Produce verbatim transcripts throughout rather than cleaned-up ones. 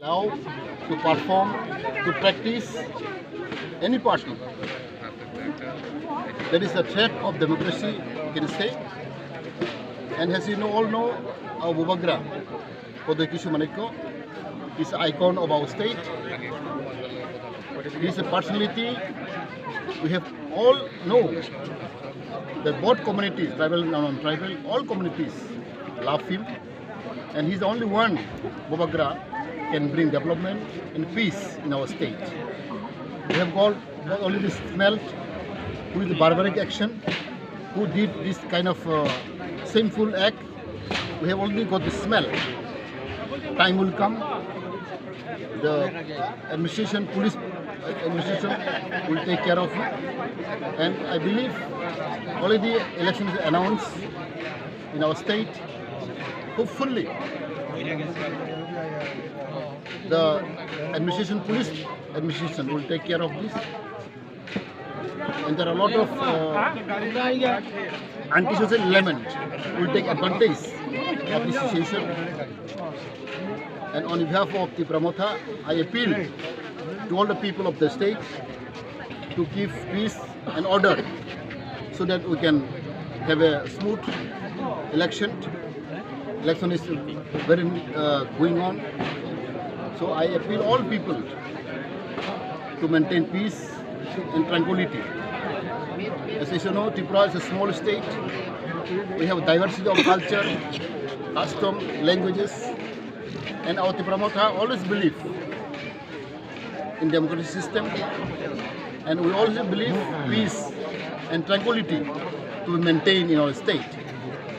allow to perform, to practice any party. That is a threat of democracy, you can say. And as you know, all know, our Bubagra, Padoi Kishu Manikya, is icon of our state. He is a personality we have all know that both communities, tribal and non-tribal, all communities love him. And he's the only one Bubagra can bring development and peace in our state. We have got, got already smelled who is the barbaric action, who did this kind of uh, shameful act. We have already got the smell. Time will come. The administration, police administration will take care of you. And I believe already election is announced in our state. Hopefully, the administration, police administration will take care of this. And there are a lot of uh, antisocial element will take advantage of this situation. And on behalf of Tipra Motha, I appeal to all the people of the state to keep peace and order so that we can have a smooth election. Election is very uh, going on. So I appeal all people to maintain peace and tranquility. As you know, Tripura is a small state. We have diversity of culture, custom, languages, and our Tipra Motha always believe in democratic system, and we also believe peace and tranquility to maintain in our state.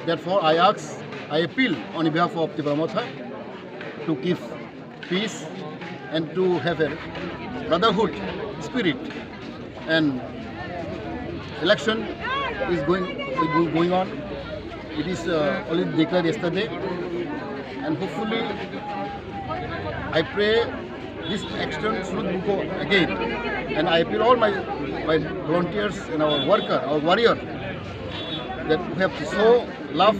Therefore, I ask, I appeal on behalf of Tipra Motha to keep peace and to have a brotherhood spirit. And election is going, is going on. It is uh, already declared yesterday, and hopefully, I pray this action should not go again. And I appeal all my my volunteers and our worker, our warrior, that we have to show love,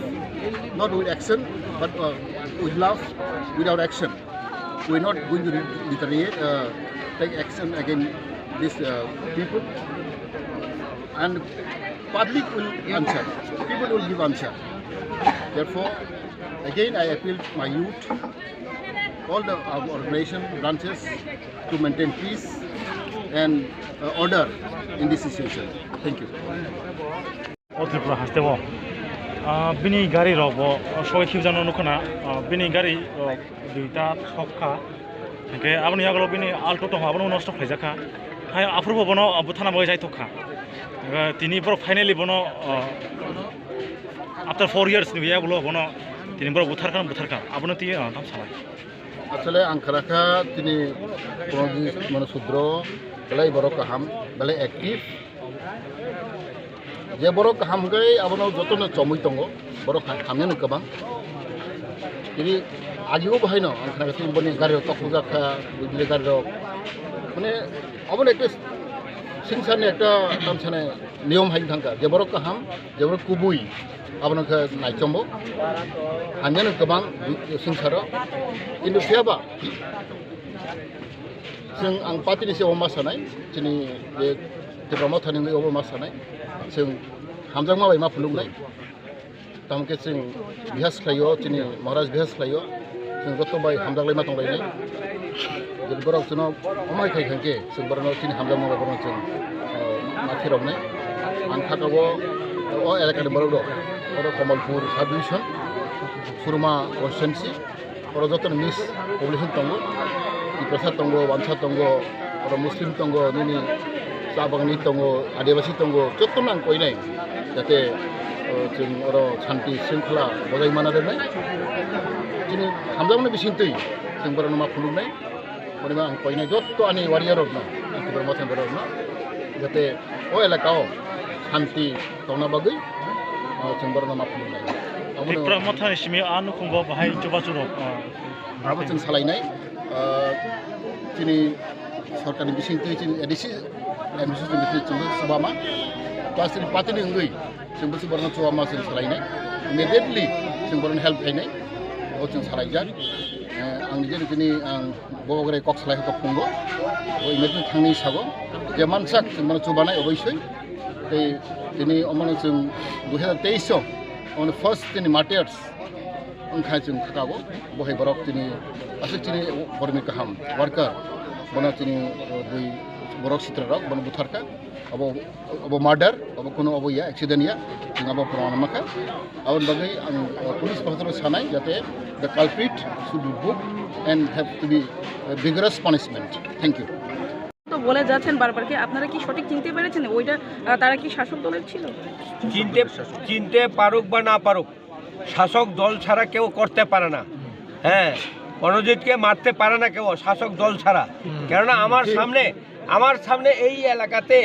not with action, but uh, with love, without action. We are not going to re- retaliate, uh, take action against these uh, people. And public will answer. People will give answer. Therefore, again, I appeal to my youth, all the uh, organization branches, to maintain peace and uh, order in this situation. Thank you. O Tripura haste o, ah, bini gari rok bo, ah, sogwi khibjano nukho na, ah, bini gari rok duita sokha, hwnkhe aboni yagulo bini Alto tongo, abono nosto khlaijakha. Hai aphuru bo bono, ah, buthana bagwi jaithokha. Ah, tini borok finally bono, ah, after four years ni yagulo bono tini borok butharkha, butharkha. Abono twi, ah, tam salai. Actually, ang khwna kha tini Pranojit Manu Sudro belai borok kaham, belai active. Je borok kaham hwnkhe abono jotono chomwi tongo, borok ha- hamyano kwbang. Tini agio bo haino ang khwna kha tini boni gari rok tokjak kha, bibili gari rok. Mane obono ekta singsani ekta tamsani niyom hai thangkha, je borok kaham, je borok kubui, abono khe naichombo. Hamyano kwbang singsaro. Kintu phiyaba, chwng ang party ni se omo sanai, chini je Tipra Motha ni omo sanai, chwng hamjakma bai ma phunuknai. Tamo khe chwng bihas khlaio, chini Maharaj bihas khlaio, chwng joto bai hamjaklai ma tonglainai. Jodi borok chwngno omai khai khankhe, chwng borokno chini hamjakma bai borokno chwng, eh, ma phiroknai. Ang kha kabo o elakani borok rok, oro Kamalpur sub division, Suruma constituency, oro jotono mix population tongo, Tiprasa tongo, Wansa tongo, oro Muslim tongo, nini Chabangni tongo, Adibasi tongo, jotono ang koinai, jate, o, chwng oro shanti shringkhala bojai mana rwnai. Chini hamjakmani bisingtwi chwng borokno ma phunuknai. Boni ang koinai joto ani warrior rokno, ang Tipra Motha ni borok rokno, jate o elaka o shanti tongna bagwi, o, chwng borokno ma phunuknai. Abono Tipra Motha ni simi a nukhungo bahai chubachu rok, o, abo chwng salainai, o, chini sorkarni bisingtwi chini A D C, M D C ni bisingtwi chwng chubama, plus chini party ni wngwi chwng bwswk borokno chubama chwng salainai, immediately chwng borokno help khainai, o chwng salaijak. Eh, Ang nijeni tini ang Bubagra kok salai kha phungo. O emergency thangni sago. Je mansak chwng mano chubanai oboisoi. Tei tini omano chwng dui hazar teis o, omano first tini martyrs wngkha chwng khakago. Bo hai borok tini aswk chini borokni kaham worker. Bono chini, uh, bui borok sitrarok bono butharkha. Abo, abo murder, abo kuno abo ya, accident ya, chwng abo proman mankha. Aboni bagwi ang, uh, police proshasonno sanai jate the culprit should be booked and have to be, uh, vigorous punishment. Thank you. তো বলে যাচ্ছেন বারবার, কি আপনারা কি সঠিক চিনতে পেরেছেন ওইটা, আহ, তারা কি শাসক দলের ছিল? চিনতে, চিনতে পারুক বা না পারুক, শাসক দল ছাড়া কেউ করতে পারে না। হ্যাঁ, প্রণজিৎকে মারতে পারে না কেউ শাসক দল ছাড়া। কেননা আমার সামনে, আমার সামনে এই এলাকাতে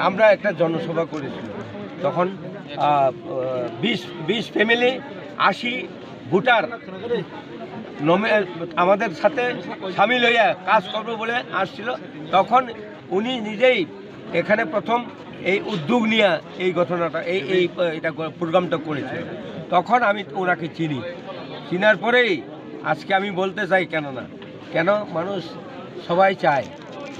আমরা একটা জনসভা করেছিলাম। তখন, আহ, বিশ, বিশ ফ্যামিলি, আশি ভোটার নমে-, আমাদের সাথে সামিল হইয়া কাজ করবে বলে আসছিল। তখন উনি নিজেই এখানে প্রথম এই উদ্যোগ নিয়ে এই ঘটনাটা, এই, এই, এটা গ-, প্রোগ্রামটা করেছিল। তখন আমি ওনাকে চিনি, চিনার পরেই আজকে আমি বলতে চাই, কেন না, কেন মানুষ সবাই চায়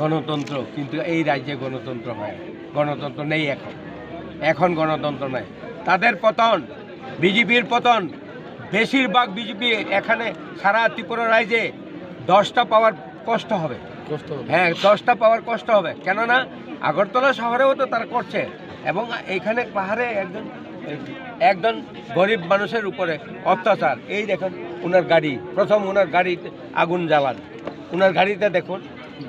গণতন্ত্র, কিন্তু এই রাজ্যে গণতন্ত্র হয় না। গণতন্ত্র নেই এখন, এখন গণতন্ত্র নাই। তাদের পতন, বিজেপির পতন, বেশিরভাগ বিজেপি এখানে সারা ত্রিপুরা রাজ্যে দশটা পাওয়ার কষ্ট হবে। কষ্ট হবে। হ্যাঁ, দশটা পাওয়ার কষ্ট হবে, কেননা আগরতলা শহরেও তো তারা করছে, এবং এইখানে পাহাড়ে একজন, একজন গরিব মানুষের উপরে অত্যাচার। এই দেখেন ওনার গাড়ি, প্রথম ওনার গাড়িতে আগুন জ্বালান, ওনার গাড়িতে দেখুন,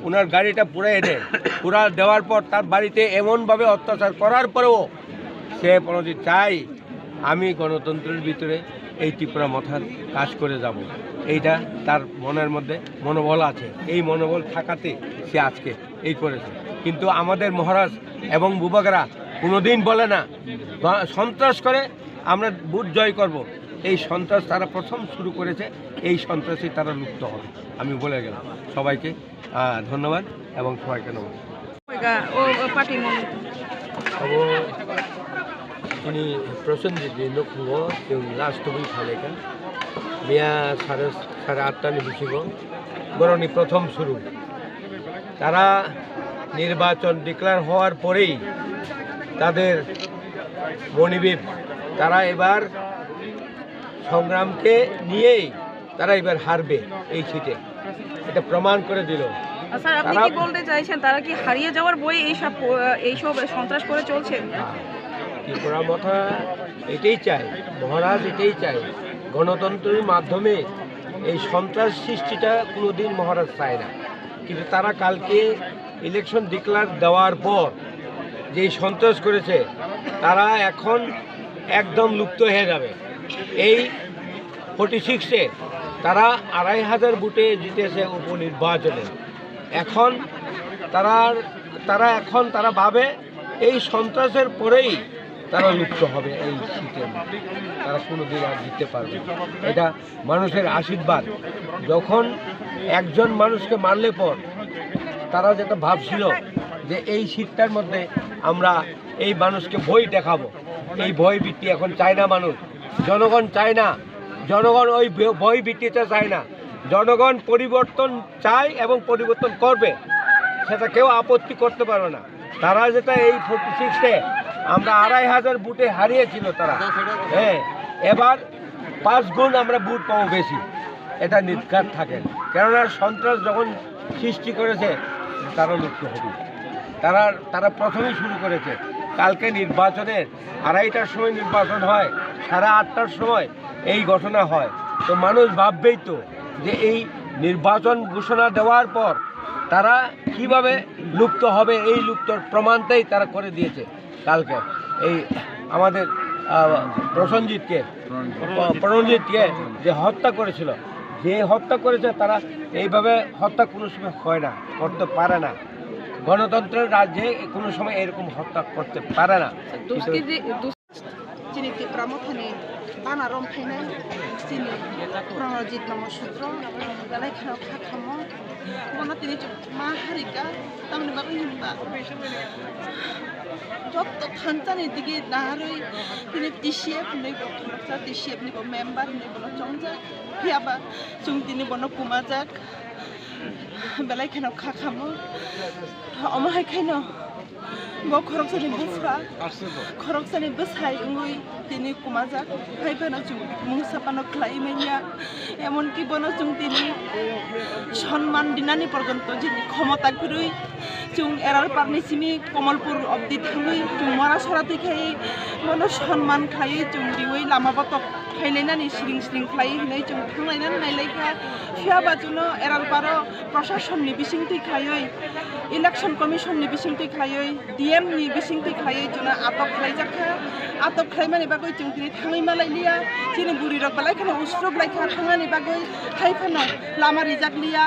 ওনার গাড়িটা পুড়ে এনে, পুরা দেওয়ার পর তার বাড়িতে এমনভাবে অত্যাচার করার পরেও সে প্রণজিৎ চাই আমি গণতন্ত্রের ভিতরে এই ত্রিপুরা মথার কাজ করে যাব, এইটা তার মনের মধ্যে মনোবল আছে। এই মনোবল থাকাতে সে আজকে এই করেছে। কিন্তু আমাদের মহারাজ এবং বুবাগরা কোনোদিন বলে না, বা সন্ত্রাস করে আমরা ভোট জয় করব। এই সন্ত্রাস তারা প্রথম শুরু করেছে, এই সন্ত্রাসে তারা লুপ্ত হবে। আমি বলে গেলাম সবাইকে, আহ, ধন্যবাদ এবং সবাইকে নমস্কার। Oiga, o, o, party mo. Abo chini Prosenjit ni nukhungo chwng last tubui phailai kha. Miya sare, sare atta ni bisingo borokni prothom suru. তারা নির্বাচন ডিক্লেয়ার হওয়ার পরেই তাদের মনোভাব, তারা এবার সংগ্রামকে নিয়েই তারা এবার হারবে এই সিটে, এটা প্রমাণ করে দিল। আর স্যার, আপনি তারা কি বলতে চাইছেন, তারা কি হারিয়ে যাওয়ার ভয়ে এইসব, আহ, এইসব সন্ত্রাস করে চলছে? ত্রিপুরা মথা এটাই চায়, মহারাজ এটাই চায়, গণতন্ত্রের মাধ্যমে এই সন্ত্রাস সৃষ্টিটা কোনোদিন মহারাজ চায় না। কিন্তু তারা কালকে ইলেকশন ডিক্লেয়ার দেওয়ার পর যেই সন্ত্রাস করেছে, তারা এখন একদম লুপ্ত হয়ে যাবে। এই ফর্টি সিক্সে তারা আড়াই হাজার ভোটে জিতেছে উপনির্বাচনে। এখন তারা, তারা এখন তারা ভাবে এই সন্ত্রাসের পরেই তারা লুপ্ত হবে এই সিটে, তারা কোনোদিন আর জিততে পারবে না। এটা মানুষের আশীর্বাদ। যখন একজন মানুষকে মারলে পর তারা যেটা ভাবছিল যে এই সিটটার মধ্যে আমরা এই মানুষকে ভয় দেখাবো, এই ভয় ভীতি এখন চায় না মানুষ, জনগণ চায় না, জনগণ ওই ভ-, ভয় ভীতিটা চায় না। জনগণ পরিবর্তন চায় এবং পরিবর্তন করবে, সেটা কেউ আপত্তি করতে পারবে না। তারা যেটা এই ফর্টি সিক্সে আমরা আড়াই হাজার ভোটে হারিয়েছিল তারা, হ্যাঁ, এবার পাঁচ গুণ আমরা ভোট পাবো বেশি, এটা নির্ঘাত থাকে। কেননা সন্ত্রাস যখন সৃষ্টি করেছে, তারা লুপ্ত হবে। তারা, তারা প্রথমেই শুরু করেছে। কালকে নির্বাচনের আড়াইটার সময় নির্বাচন হয়, সাড়ে আটটার সময় এই ঘটনা হয়, তো মানুষ ভাববেই তো যে এই নির্বাচন ঘোষণা দেওয়ার পর তারা কিভাবে লুপ্ত হবে, এই লুপ্তর প্রমাণটাই তারা করে দিয়েছে। কালকে এই আমাদের, আহ, প্রসেনজিৎকে, প্রণজিৎকে যে হত্যা করেছিল, যে হত্যা করেছে, তারা এইভাবে হত্যা কোনো সময় হয় না, করতে পারে না। গণতন্ত্রের রাজ্যে কোনো সময় এরকম হত্যা করতে পারে না। দুষ্কৃতি, দুষ-, Chini Tipra Mothani bana rom phainai, chini Pranajit Namo Sutro, belai kheno kha khamo, bono tini chuk ma harika, tamni bagwi hinba. Joto thansani digi naharwi tini T C F hinwi bo khoroksa, T C F ni bo member hinwi bono chongjak. Phiya ba chwng tini bono kumajak. Belai kheno kha khamo. Omo hai khaino bo khoroksani bupha, khoroksani bwsai wngwi tini kumajak. Hai phano chwng mungsa phano khlai manya. Emonki bono chwng tini sonman dinani porjonto chini khomota kwrwi. Chwng Erarparni simi Komolpur obdi thangwi chwng mora sora twi khai bono sonman khlaiwi chwng riwi lama botok khailainani siring siring khlaiwi hinwi chwng thanglainani nailaikha. Phiya ba chwngno Erarparo Prasasonni bisingtwi khlaiwi, Election Commissionni bisingtwi khlaiwi, D M ni bisingtwi khlaiwi chwngno atok khlaijakha. Atok khlaimani bagwi chwng tini thangwi malailiya. Chini bwrwirok belai kheno usruk laikha thangnani bagwi, hai phano lama rijakliya.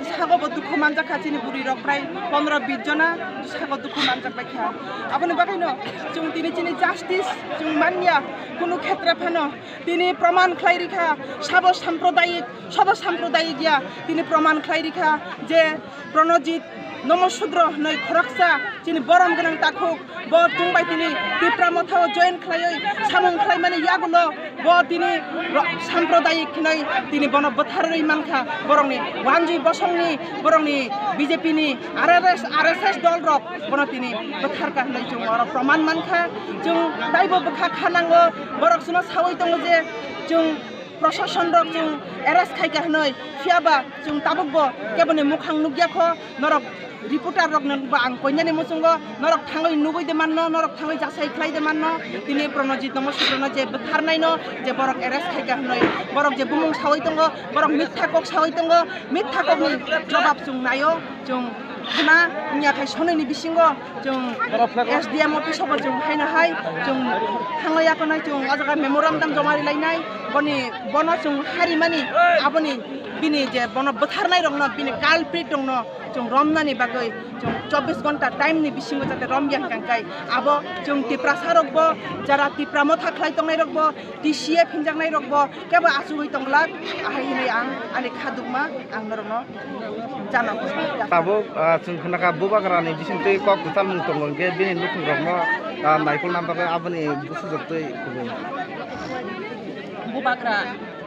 Sago bo dukhu manjakha chini bwrwirok prai pondro bis jona sago dukhu manjakbaikha. Aboni bagwino chwng tini chini justice chwng manya, kunu khetre phano tini proman khlai rikha, sabo sampradayik, sabo sampradayik ya, tini proman khlai rikha je Pranojit Nomo Sudro hinwi khoroksa chini borom gwnang takhuk, bo chwng bai tini Tipra Mothao join khlaiwi samung khlaimani yagulo bo tini ro-, sampradayik hinwi tini bono bwtharwi mankha, borokni Wanjwi Bosongni, borokni B J P ni R R S, R S S dol rok bono tini bwtharkha hinwi chwng oro proman mankha. Chwng taibo bwkha kha nango, borok chwngno sawi tongo je chwng Prosason rok chwng arrest khaikha hinwi, phiya ba chwng tabuk bo keboni mukhang nukya kho, norok reporter rok no ba ang koinani muchungo, norok thangwi nugwi de manno, norok thangwi jasai khlai de manno, tini Pranojit Nomo Sudrono je bwtharnaino, je borok arrest khaikha hinwi, borok je bumung sawi tongo, borok mitha kok sawi tongo, mitha kokni jobab chwng naio. Chwng khna wngya khai sonini bisingo chwng S D M office o bo chwng haino hai chwng thangwi yakhonai chwng o jaga memorandum joma rilainai, boni bono chwng harimani aboni bini je bono bwtharnai rokno bini culprit rokno chwng romnani bagwi chwng chobbish ghonta time ni bisingo jate romya hwnkha khai abo chwng Tiprasa rokbo jara Tipra motha khlai tongnai rokbo T C F hinjaknai rokbo kebo achugwi tongla, ahai hinwi ang ani kha dukma ang norokno jana. Tabuk, ah, chwng khna kha bubagrani bisingtwi kok kwchalmung tongo, hwnkhe bini nukhungrokno, ah, naikolna bagwi aboni busujoktwi kubui. Bubagra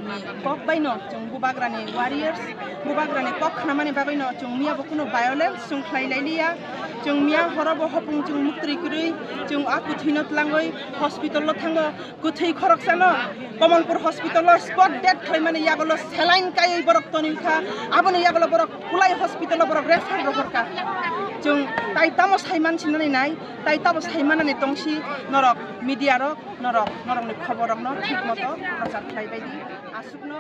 ni kok baino chwng bubagrani warriors, bubagrani kok khnamani bagwino chwng miyabo kuno violence chwng khlai lailiya. Chwng miya horobo hopung chwng muktwi kwrwi chwng a kwthwino tlangwi hospital o thango. Kwthwi khoroksano Kamalpur hospital o spot death khlaimani yagulo saline kaiwi borok tonwi kha. Aboni yagulo borok Kulai hospital o borok refer rohor kha. Chwng tai tamo saiman sinani nai, tai tamo saimanani tongsi norok media rok, norok, norokni khobor rokno thik moto prochar khlai bai di. Aswkno